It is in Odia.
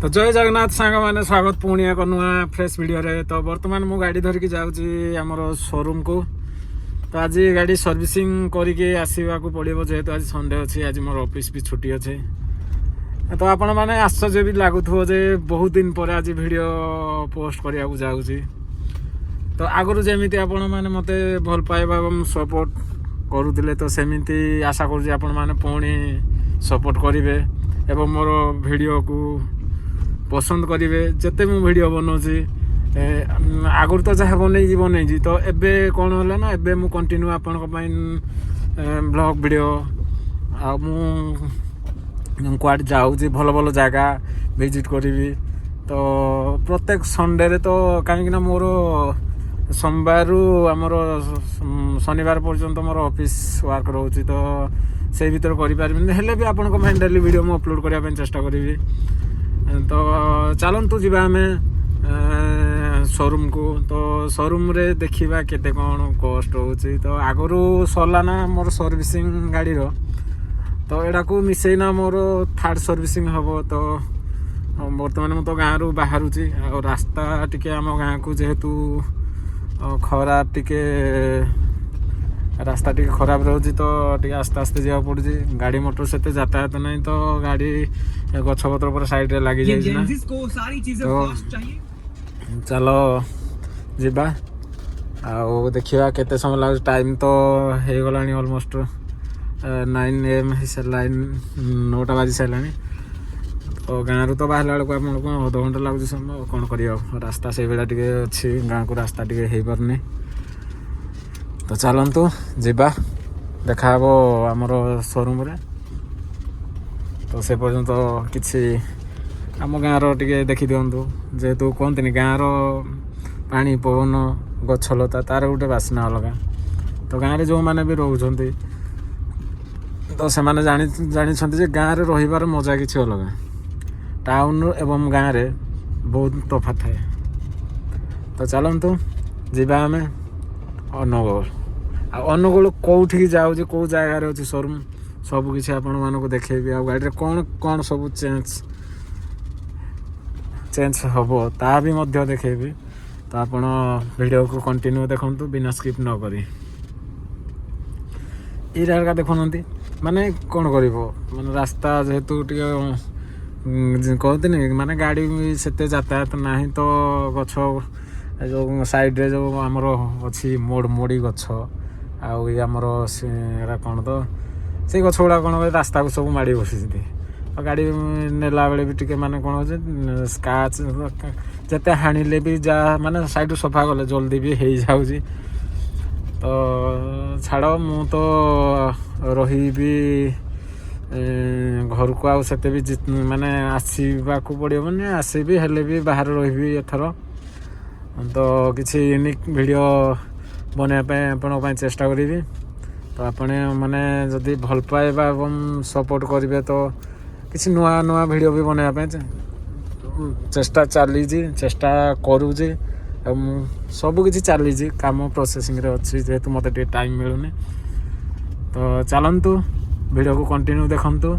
ତ ଜୟ ଜଗନ୍ନାଥ ସାଙ୍ଗମାନେ, ସ୍ୱାଗତ ପୁଣି ଏକ ନୂଆ ଫ୍ରେଶ୍ ଭିଡ଼ିଓରେ। ତ ବର୍ତ୍ତମାନ ମୁଁ ଗାଡ଼ି ଧରିକି ଯାଉଛି ଆମର ସୋରୁମ୍କୁ। ତ ଆଜି ଗାଡ଼ି ସର୍ଭିସିଂ କରିକି ଆସିବାକୁ ପଡ଼ିବ, ଯେହେତୁ ଆଜି ସଣ୍ଡେ ଅଛି, ଆଜି ମୋର ଅଫିସ୍ ବି ଛୁଟି ଅଛି। ତ ଆପଣମାନେ ଆଶ୍ଚର୍ଯ୍ୟ ବି ଲାଗୁଥିବ ଯେ ବହୁତ ଦିନ ପରେ ଆଜି ଭିଡ଼ିଓ ପୋଷ୍ଟ କରିବାକୁ ଯାଉଛି। ତ ଆଗରୁ ଯେମିତି ଆପଣମାନେ ମୋତେ ଭଲ ପାଇବା ଏବଂ ସପୋର୍ଟ କରୁଥିଲେ, ତ ସେମିତି ଆଶା କରୁଛି ଆପଣମାନେ ପୁଣି ସପୋର୍ଟ କରିବେ ଏବଂ ମୋର ଭିଡ଼ିଓକୁ ପସନ୍ଦ କରିବେ। ଯେତେ ମୁଁ ଭିଡ଼ିଓ ବନାଉଛି, ଆଗରୁ ତ ଯାହା ବନେଇଛି ବନେଇଛି, ତ ଏବେ କ'ଣ ହେଲା ନା, ଏବେ ମୁଁ କଣ୍ଟିନ୍ୟୁ ଆପଣଙ୍କ ପାଇଁ ବ୍ଲଗ୍ ଭିଡ଼ିଓ ଆଉ ମୁଁ କୁଆଡ଼େ ଯାଉଛି, ଭଲ ଭଲ ଜାଗା ଭିଜିଟ୍ କରିବି। ତ ପ୍ରତ୍ୟେକ ସଣ୍ଡେରେ ତ, କାହିଁକିନା ମୋର ସୋମବାରରୁ ଆମର ଶନିବାର ପର୍ଯ୍ୟନ୍ତ ମୋର ଅଫିସ୍ ୱାର୍କ ରହୁଛି, ତ ସେଇ ଭିତରେ କରିପାରିବିନି। ହେଲେ ବି ଆପଣଙ୍କ ପାଇଁ ଡେଲି ଭିଡ଼ିଓ ମୁଁ ଅପଲୋଡ଼ କରିବା ପାଇଁ ଚେଷ୍ଟା କରିବି। ତ ଚାଲନ୍ତୁ ଯିବା ଆମେ ସୋରୁମ୍କୁ। ତ ସୋରୁମ୍ରେ ଦେଖିବା କେତେ କ'ଣ କଷ୍ଟ ହେଉଛି। ତ ଆଗରୁ ସରିଲା ନା ମୋର ସର୍ଭିସିଂ ଗାଡ଼ିର, ତ ଏଇଟାକୁ ମିଶେଇନା ମୋର ଥାର୍ଡ଼ ସର୍ଭିସିଂ ହେବ। ତ ବର୍ତ୍ତମାନ ମୁଁ ତ ଗାଁରୁ ବାହାରୁଛି ଆଉ ରାସ୍ତା ଟିକେ ଆମ ଗାଁକୁ ଯେହେତୁ ଖରାପ, ଟିକେ ରାସ୍ତା ଟିକେ ଖରାପ ରହୁଛି, ତ ଟିକେ ଆସ୍ତେ ଆସ୍ତେ ଯିବାକୁ ପଡ଼ୁଛି। ଗାଡ଼ି ମଟର ସେତେ ଯାତାୟାତ ନାହିଁ, ତ ଗାଡ଼ି ଗଛପତ୍ର ପୁରା ସାଇଡ଼ରେ ଲାଗିଯାଇଛି ନା। जेनजीज को सारी चीजें फास्ट चाहिए। ଚାଲ ଯିବା ଆଉ ଦେଖିବା କେତେ ସମୟ ଲାଗୁଛି। ଟାଇମ୍ ତ ହେଇଗଲାଣି, ଅଲମୋଷ୍ଟ 9 AM ହେଇସାରିଲାଣି, 9ଟା ବାଜି ସାରିଲାଣି। ତ ଗାଁରୁ ତ ବାହାରିଲା ବେଳକୁ ଆପଣଙ୍କୁ ଅଧଘଣ୍ଟା ଲାଗୁଛି ସମୟ। ଆଉ କ'ଣ କରିବା, ରାସ୍ତା ସେଇଭଳିଆ ଟିକେ ଅଛି, ଗାଁକୁ ରାସ୍ତା ଟିକେ ହେଇପାରୁନି। ତ ଚାଲନ୍ତୁ ଯିବା, ଦେଖାହବ ଆମର ସୋରୁମ୍ରେ। ତ ସେ ପର୍ଯ୍ୟନ୍ତ କିଛି ଆମ ଗାଁର ଟିକେ ଦେଖିଦିଅନ୍ତୁ। ଯେହେତୁ କୁହନ୍ତିନି, ଗାଁର ପାଣି ପବନ, ଗଛଲତା, ତାର ଗୋଟେ ବାସ୍ନା ଅଲଗା। ତ ଗାଁରେ ଯେଉଁମାନେ ବି ରହୁଛନ୍ତି, ତ ସେମାନେ ଜାଣିଛନ୍ତି ଯେ ଗାଁରେ ରହିବାର ମଜା କିଛି ଅଲଗା। ଟାଉନ୍ ଏବଂ ଗାଁରେ ବହୁତ ତଫାତ୍ ଥାଏ। ତ ଚାଲନ୍ତୁ ଯିବା ଆମେ ଅନୁଗୋଳ। ଆଉ ଅନୁଗୋଳ କେଉଁଠିକି ଯାଉଛି, କେଉଁ ଜାଗାରେ ଅଛି ସୋରୁମ୍, ସବୁ କିଛି ଆପଣମାନଙ୍କୁ ଦେଖେଇବି। ଆଉ ଗାଡ଼ିରେ କ'ଣ କ'ଣ ସବୁ ଚେଞ୍ଜ ଚେଞ୍ଜ ହେବ, ତାହା ବି ମଧ୍ୟ ଦେଖେଇବି। ତ ଆପଣ ଭିଡ଼ିଓକୁ କଣ୍ଟିନ୍ୟୁ ଦେଖନ୍ତୁ ବିନା ସ୍କିପ୍ ନ କରି। ଏଇଟା ଏକା ଦେଖୁନାହାନ୍ତି, ମାନେ କ'ଣ କରିବ, ମାନେ ରାସ୍ତା ଯେହେତୁ ଟିକେ କହନ୍ତିନି, ମାନେ ଗାଡ଼ି ବି ସେତେ ଯାତାୟାତ ନାହିଁ, ତ ଗଛ ଏ ଯେଉଁ ସାଇଡ଼ରେ ଯେଉଁ ଆମର ଅଛି ମୋଡ଼ ମୋଡ଼ି ଗଛ ଆଉ ଇଏ ଆମର ସେ ଏରା କ'ଣ, ତ ସେଇ ଗଛ ଗୁଡ଼ା କ'ଣ ରାସ୍ତାକୁ ସବୁ ମାଡ଼ି ବସିଛନ୍ତି। ଆଉ ଗାଡ଼ି ନେଲା ବେଳେ ବି ଟିକେ ମାନେ କ'ଣ ହେଉଛି, ସ୍କ୍ରାଚ୍ ଯେତେ ହାଣିଲେ ବି ଯାହା ମାନେ ସାଇଡ଼ରୁ ସଫା କଲେ ଜଲ୍ଦି ବି ହେଇଯାଉଛି। ତ ଛାଡ଼, ମୁଁ ତ ରହିବି ଘରକୁ, ଆଉ ସେତେ ବି ମାନେ ଆସିବାକୁ ପଡ଼ିବନି। ଆସିବି ହେଲେ ବି ବାହାରେ ରହିବି ଏଥର। ତ କିଛି ୟୁନିକ୍ ଭିଡ଼ିଓ ବନେଇବା ପାଇଁ ଆପଣଙ୍କ ପାଇଁ ଚେଷ୍ଟା କରିବି। ତ ଆପଣ ମାନେ ଯଦି ଭଲ ପାଇବା ଏବଂ ସପୋର୍ଟ କରିବେ, ତ କିଛି ନୂଆ ନୂଆ ଭିଡ଼ିଓ ବି ବନେଇବା ପାଇଁ ଚେଷ୍ଟା ଚାଲିଛି, ଚେଷ୍ଟା କରୁଛି ଏବଂ ସବୁ କିଛି ଚାଲିଛି, କାମ ପ୍ରୋସେସିଂରେ ଅଛି, ଯେହେତୁ ମୋତେ ଟିକେ ଟାଇମ୍ ମିଳୁନି। ତ ଚାଲନ୍ତୁ, ଭିଡ଼ିଓକୁ କଣ୍ଟିନ୍ୟୁ ଦେଖନ୍ତୁ।